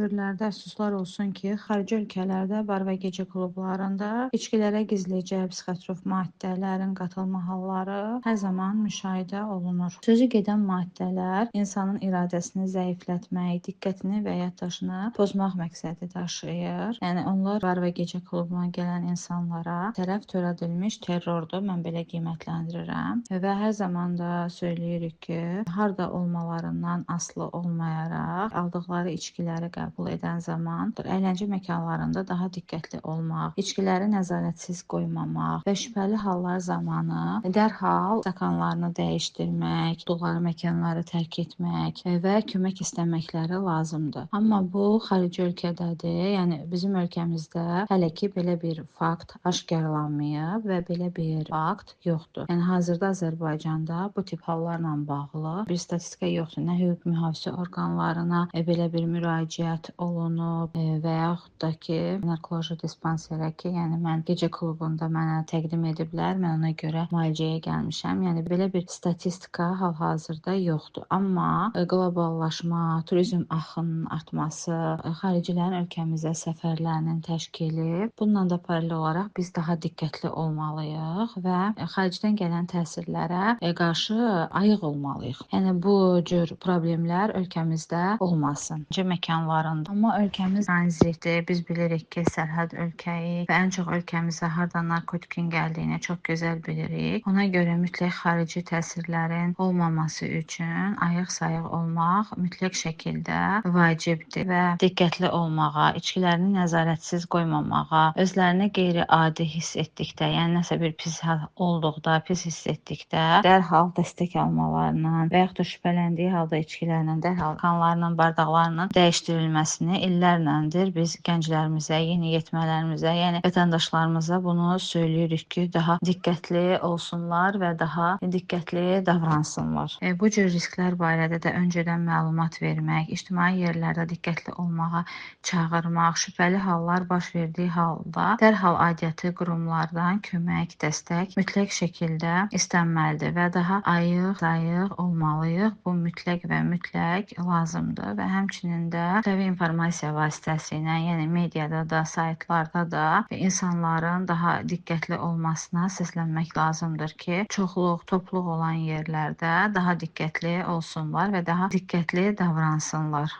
dövrlərdə əfsuslar olsun ki, xarici ölkələrdə bar və gecə klublarında içkilərə gizlicə psixotrop maddələrin qatılma halları hər zaman müşahidə olunur. Sözü gedən maddələr insanın iradəsini zəiflətmək, diqqətini və yaddaşını pozmaq məqsədi daşıyır. Yəni onlar bar və gecə klubuna gələn insanlara tərəf törədilmiş terrordur, mən belə qiymətləndirirəm. Və hər zaman da söyləyirik ki, harda olmalarından asılı olmayaraq aldıqları içkiləri qəbul edən zaman əyləncə məkanlarında daha diqqətli olmaq, içkiləri nəzarətsiz qoymamaq və şübhəli hallar zamanı dərhal stəkanlarını dəyişdirmək, tutduqları məkanları tərk etmək və kömək istəməkləri lazımdır. Amma bu xarici ölkədədir. Yəni bizim ölkəmizdə hələ ki belə bir fakt aşkarlanmayıb və belə bir fakt yoxdur. Yəni hazırda Azərbaycanda bu tip hallarla bağlı bir statistika yoxdur. Nə hüquq mühafizə orqanlarına belə bir müraciət olunub və yaxud da ki, narkoloji dispanserə ki, yəni mən gecə klubunda mənə təqdim ediblər, mən ona görə müalicəyə gəlmişəm. Yəni belə bir statistika hal-hazırda yoxdur. Amma qloballaşma, turizm axınının artması, xaricilərin ölkəmizə səfərlərinin təşkili, bununla da paralel olaraq biz daha diqqətli olmalıyıq və xaricdən gələn təsirlərə qarşı ayıq olmalıyıq. Yəni bu cür problemlər ölkəmizdə olmasın. Gecə məkanlarında. Amma ölkəmiz tranzitdir. Biz bilirik ki, sərhəd ölkəyik və ən çox ölkəmizə hardan narkotikin gəldiyini çox gözəl bilirik. Ona görə mütləq xarici təsirlərin olmaması üçün ayıq-sayıq olmaq mütləq şəkildə vacibdir və diqqətli olmağa, içkilərini nəzarətsiz qoymamağa, özlərini qeyri-adi hiss etdikdə, yəni nəsə bir pis hal olduqda, pis hiss etdikdə dərhal dəstək almalarının və yaxud da şübhələndiyi halda içkilərinin dərhal qanlarının, bardaqlarının dəyişdirilməsini illərləndir biz gənclərimizə, yeniyetmələrimizə, yəni vətəndaşlarımıza bunu söyləyirik ki, daha diqqətli olsunlar və daha diqqətli davransınlar. Bu cür risklər barədə də öncədən məlumat vermək, ictimai yerlərdə diqqətli olmağa çağırmaq, şübhəli hallar baş verdiyi halda dərhal aidiyyəti qurumlardan kömək, dəstək mütləq şəkildə istənməlidir və daha ayıq-sayıq olmalıyıq. Bu mütləq və mütləq lazımdır və həmçinin də kütləvi informasiya vasitəsilə, yəni mediada da, saytlarda da insanların daha diqqətli olmasına səslənmək lazımdır ki, çoxluq, topluq olan yerlərdə daha diqqətli olsunlar və daha diqqətli davransınlar.